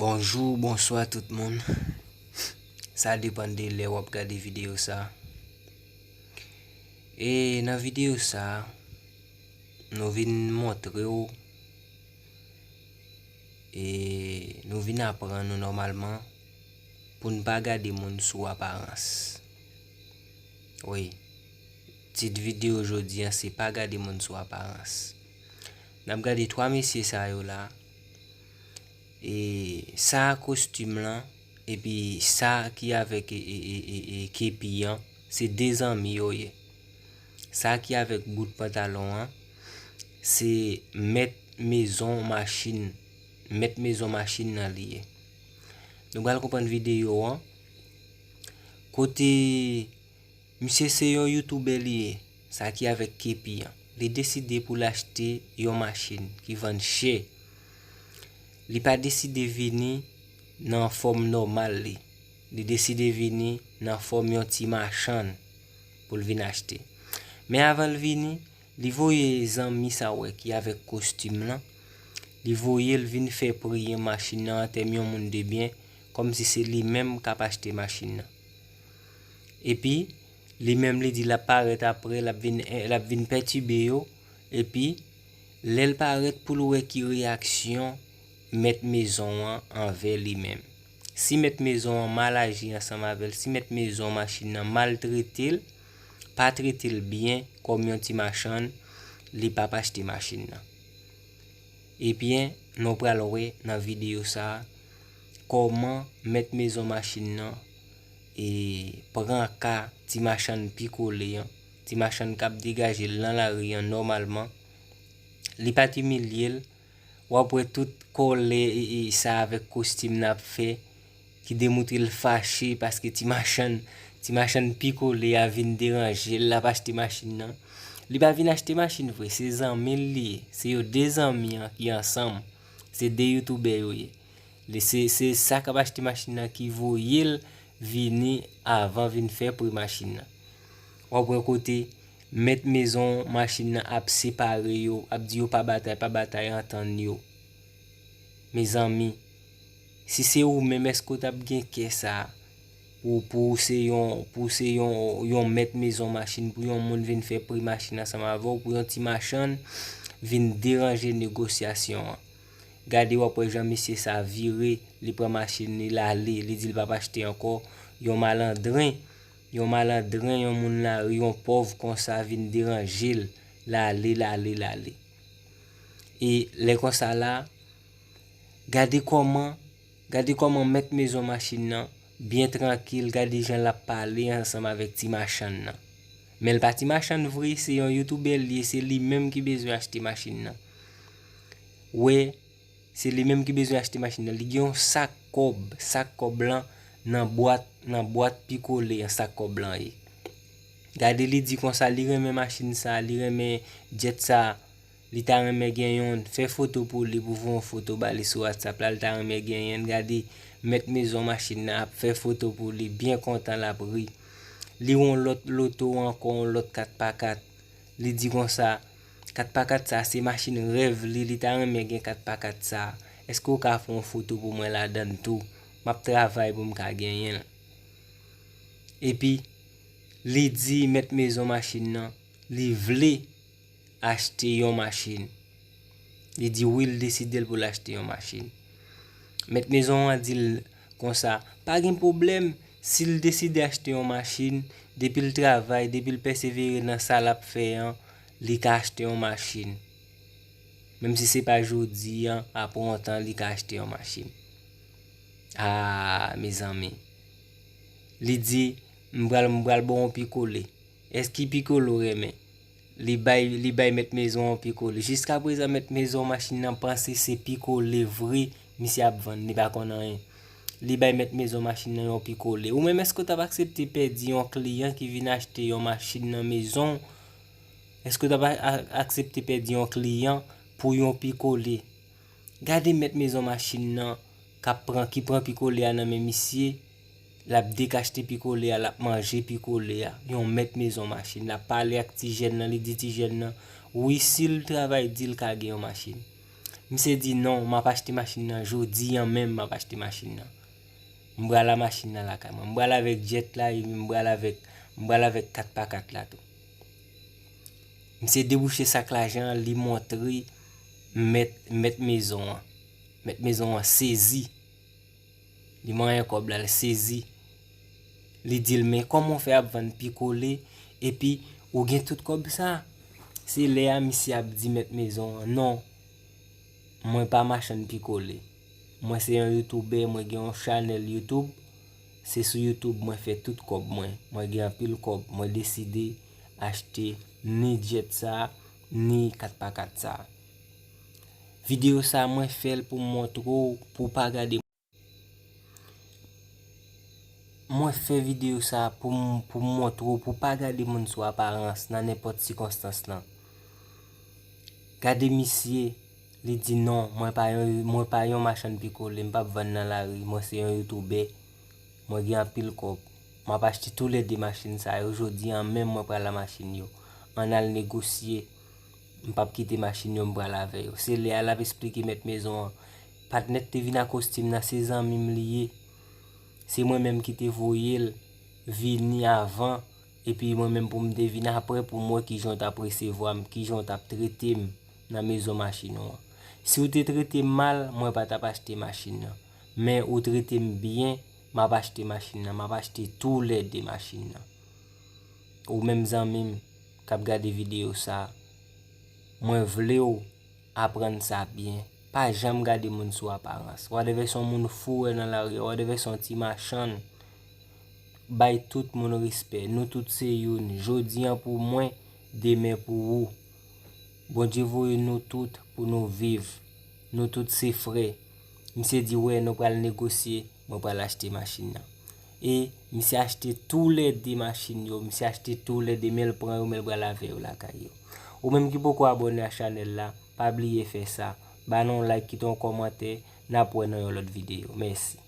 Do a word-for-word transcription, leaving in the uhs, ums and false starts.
Bonjou, bonswa tout moun. Sa depann de lè w ap gade videyo sa. E nan videyo sa, nou vin montre w, e nou vin aprann nou nòmalman pou n pa gade moun sou aparans. Wi, tit videyo jodi a se pa gade moun sou aparans. N ap gade twa mesye sa yo la. E sa kostim lan, epi sa ki avèk e, e, e, e, e kepi an, se de zanmi yo ye. Sa ki avèk bout pantalon an, se mèt mezon machin, mèt mezon machin nan li ye. Nou pral konprann videyo an. Kote misye se yon youtubè li ye, sa ki avèk kepi an. Li deside pou l achte yon machin ki vann chè. Li pa deside vini nan fòm nòmal li. Li deside vini nan fòm yon ti machann pou l vin achte. Men avan l vini, li voye zanmi sa w wè ki avèk kostim lan, li voye l vin fè priye machin nan an tèm yon moun de byen, kòmsi se li menm k ap achte machin nan. Epi, li menm li di l ap parèt apre, l ap vin, l ap vin pètibe yo, epi, lè l parèt pou l wè ki reyaksyon mèt mezon an anvè li menm. Si mèt mezon an mal aji ansanm avè l, si mèt mezon machin nan maltrete l, pa trete l byen kòm yon ti machann, li p ap achte machin nan. Ebyen, nou pral wè nan videyo sa a kòman mèt mezon machin nan e pran ka ti machann pikole an, ti machann k ap degaje l nan lari an nòmalman. Li pa t imilye l. W ap wè tout kòlè e, e sa avèk kostim nan ap fè ki demontre l fache paske ti machann, ti machann pikole a vin deranje l, l ap achte machin nan. Li pa vin achte machin vre, se zanmi l li ye. Se yo de zanmi an ki ansanm. Se de youtubè yo ye. Li se, se sa k ap achte machin nan ki voye l vini avan vin fè pri machin nan. W ap wè kote mèt mezon machin nan ap separe yo, ap di yo pa batay, pa batay, antann yo. Mezanmi, si se ou menm, èske w t ap gen kè sa pou, pou w se yon, pou w se yon, yon mèt mezon machin, pou yon moun vin fè pri machin ansanm avè w, pou yon ti machann vin deranje negosyasyon an? Gade, w ap wè jan mesye sa vire, li pran machin li, l ale, li di l p ap achte ankò. Yon malandren, yon malandren, yon moun lari, yon pòv konsa vin deranje l, l ale, l ale, l ale. E lè konsa la, gade kòman, gade kòman mèt mezon machin nan byen trankil, gade jan l ap pale ansanm avèk ti machann nan. Men l pa ti machann vre, se yon youtubè l ye, se li menm ki bezwen achte machin nan. Wè, se li menm ki bezwen achte machin nan. Li gen yon sak kòb, sak kòb lan nan bwat, nan bwat pikole an sak kòb lan ye. Gade, li di konsa, li renmen machin sa, li renmen djèt sa, li ta renmen gen yonn, fè foto pou li, pou voye yon foto ba li sou WhatsApp la, li ta renmen genyen l. Gade, mèt mezon machin nan ap fè foto pou li, byen kontan, l ap ri. Li wè yon lòt loto ankò, yon lòt kat pa kat. Li di konsa, kat pa kat sa, se machin rèv li, li ta renmen gen kat pa kat sa. Èske w ka fè yon foto pou mwen ladan l tou? M ap travay pou m ka genyen l. Epi, li di mèt mezon machin nan, li vle achte yon machin. Li di wi, l deside l pou l achte yon machin. Mèt mezon an di l konsa, pa gen pwoblèm, si l deside achte yon machin, depi l travay, depi l pèsevere nan sa l ap fè an, li ka achte yon machin. Menm si se pa jodi an, apre yon tan, li ka achte yon machin. Ah, mezanmi. Li di, m pral, m pral ba w yon pikole. Èske pikole w renmen? Li bay, li bay mèt mezon an pikole. Jiskaprezan, mèt mezon machin nan panse se pikole vre misye ap vann, li pa konn anyen. Li bay mèt mezon machin nan yon pikole. Ou menm, èske w t ap aksepte pèdi yon kliyan ki vin achte yon machin nan mezon w? Èske w t ap a-, a-, aksepte pèdi yon kliyan pou yon pikole? Gade mèt mezon machin nan k ap pran, ki pran pikole a nan men misye, l ap dekachte pikole a, l ap manje pikole a. Yon mèt mezon machin, l ap pale ak ti jèn nan, li di ti jèn nan, wi, si l travay di, l ka gen yon machin. Misye di non, m ap achte machin nan jodi an menm, m ap achte machin nan. M pral a machin nan lakay mwen. M pral avèk jet la, epi m pral avèk, m pral avèk kat pa kat la tou. Misye debouche sak lajan an, li montre mèt, mèt mezon an. Mèt mezon an sezi. Li manyen kòb la, li sezi. Li di l, men kòman w fè ap vann pikole, epi ou gen tout kòb sa? Se lè a misye ap di mèt mezon an, non, mwen pa machann pikole. Mwen se yon youtubè, mwen gen yon chanèl YouTube. Se sou YouTube mwen fè tout kòb mwen. Mwen gen anpil kòb. Mwen deside achte ni jet sa, ni kat pa kat sa. Videyo sa mwen fè l pou m montre w, pou w pa gade. Mwen fè videyo sa pou m, pou m montre w, pou w pa gade moun sou aparans nan nenpòt sikonstans lan. Gade misye, li di non, mwen pa yon, mwen pa yon machann pikole, m p ap vann nan lari, mwen se yon youtubè, mwen gen anpil kòb. M ap achte toulède machin sa yo, jodi an menm mwen pral a machin yo. Ann al negosye, m p ap kite machin yo, m pral avè yo. Se lè a l ap esplike mèt mezon an. Patnè te vin a kostim nan, se zanmi m li ye. Se mwen menm ki te voye l vini avan, epi mwen menm pou m te vin apre pou m wè kijan w t ap resevwa m, kijan w t ap trete m nan mezon machin ou an. Si w te trete m mal, mwen pa t ap achte machin nan. Men ou trete m byen, m ap achte machin nan, m ap achte toulède machin nan. Ou menm zanmi m k ap gade videyo sa, mwen vle w aprann sa byen. Pa janm gade moun sou aparans. Whatever se yon moun fou w wè nan lari a, whatever se yon ti machann, bay tout moun respè. Nou tout se youn. Jodi an pou mwen, demen pou ou. Bondye voye nou tout pou nou viv. Nou tout se frè. Misye di, wè, nou pral negosye, mwen pral achte machin nan. E misye achte toulède machin yo, misye achte toulède, men l pran yo, men l pral avè yo lakay yo. Ou menm ki poko abòne a chanèl la, pa bliye fè sa. Ba nou yon like, kite yon kòmantè, n ap wè nan yon lòt videyo. Mèsi.